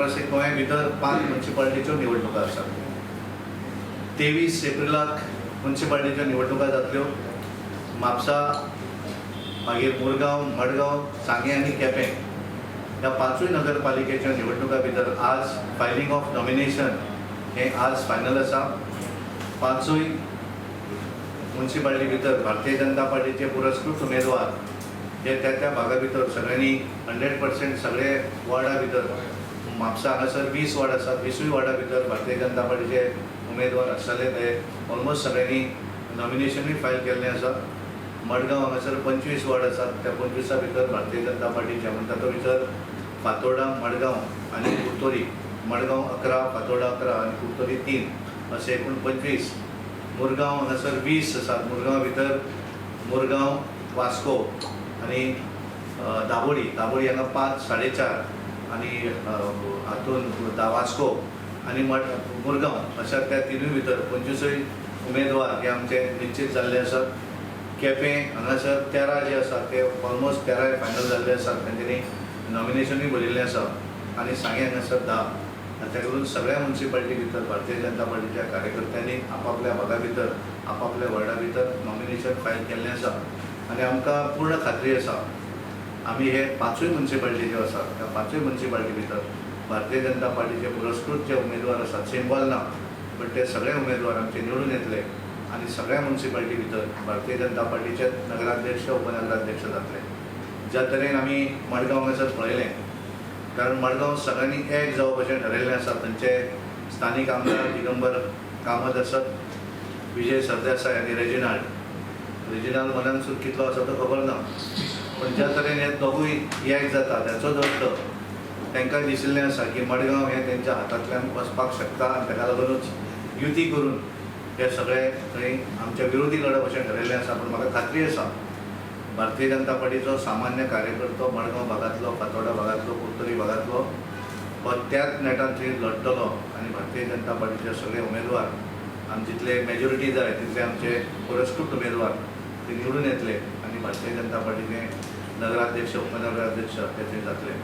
Across गोंया भितर 5 म्युन्सिपालिटीच्यो निवडणुका आसात. 23 एप्रिलाक म्युन्सिपालिटीच्यो निवडणुका जातल्यो. म्हापसा, मागीर मुरगांव, मडगांव, सांगें आनी केपें ह्या 5ूय नगरपालिकेच्या निवडणुका भितर आज फायलिंग ऑफ नॉमिनेशन हें आज फायनल आसा. 5ूय म्युन्सिपालिटी भितर भारतीय जनता पार्टीचे पुरस्कृत उमेदवार हे त्या त्या भागा भितर सगळ्यांनी 100% सगळे वॉर्डा भितर, म्हापसा हांगासर 20 वॉर्ड आसात, 20ूय वॉर्डा भितर भारतीय जनता पार्टीचे उमेदवार आसतले. ते ऑलमोस्ट सगळ्यांनी नॉमिनेशनूय फायल केल्लें आसा. मडगांव हांगासर 25 वॉर्ड आसात, त्या 25 भितर भारतीय जनता पार्टीचे म्हणटा तो भितर फातोर्डा, मडगांव आनी कुर्तोरी, मडगांव 11, फातोर्डा 11 आनी कुर्तोरी 3 असे एकूण 25. मुरगांव हांगासर 20 आसात. मुरगांव भितर मुरगांव, वास्को आनी दाबोळी, दाबोळी हांगा 5, 4.5 आनी हातून वास्को आनी मुरगांव अशा त्या तिनूय भितर 25ूय उमेदवार हे आमचे निश्चित जाल्ले आसात. केपें हांगासर 13 जे आसात ते ऑलमोस्ट 13 फायनल जाल्ले आसात, तेंच्यांनी नॉमिनेशनूय भरिल्लें आसा. आनी सांगें हांगासर 10. आनी ताका लागून सगळ्या म्युन्सिपालिटी भितर भारतीय जनता पार्टीच्या कार्यकर्त्यांनी आपापल्या भागा भितर, आपापल्या वॉर्डा भितर नॉमिनेशन फायल केल्लें आसा. आनी आमकां पूर्ण खात्री आसा, आमी हे 5ूय म्युन्सिपालिटी ज्यो आसात त्या 5ूय म्युन्सिपालिटी भितर भारतीय जनता पार्टीचे पुरस्कृत जे उमेदवार आसात, सिंबॉल ना पण ते सगळे उमेदवार आमचे निवडून येतले आनी सगळ्या म्युन्सिपालिटी भितर भारतीय जनता पार्टीचे नगराध्यक्ष, उपनगराध्यक्ष जातले. ज्या तरेन आमी मडगांव हांगासर पळयलें, कारण मडगांव सगळ्यांनी एक जावपाचें ठरयल्लें आसा. थंयचे स्थानीक आमदार दिगंबर कामत आसत, विजय सरदेसाय आनी रेजिनाल्ड, रेजिनाल्ड मनान सूर कितलो आसा तो खबर ना, पण ज्या तरेन हे दोगूय एक जाता त्याचोच अर्थ तांकां दिशिल्लें आसा की मडगांव हें तेंच्या हातांतल्यान वचपाक शकता. आनी ताका लागूनच युती करून हे सगळे थंय आमच्या विरोधी लढप अशें ठरयल्लें आसा. पूण म्हाका खात्री आसा, भारतीय जनता पार्टीचो सामान्य कार्यकर्तो मडगांव भागांतलो, फातोर्डा भागांतलो, कुर्तोरी भागांतलो हो त्याच नेटान थंय लढटलो आनी भारतीय जनता पार्टीचे सगळे उमेदवार आनी जितले मेजॉरिटी जाय तितले आमचे पुरस्कृत उमेदवार ते निवडून येतले आनी भारतीय जनता पार्टीचे नगराध्यक्ष, उपनगराध्यक्ष ते थंय जातले.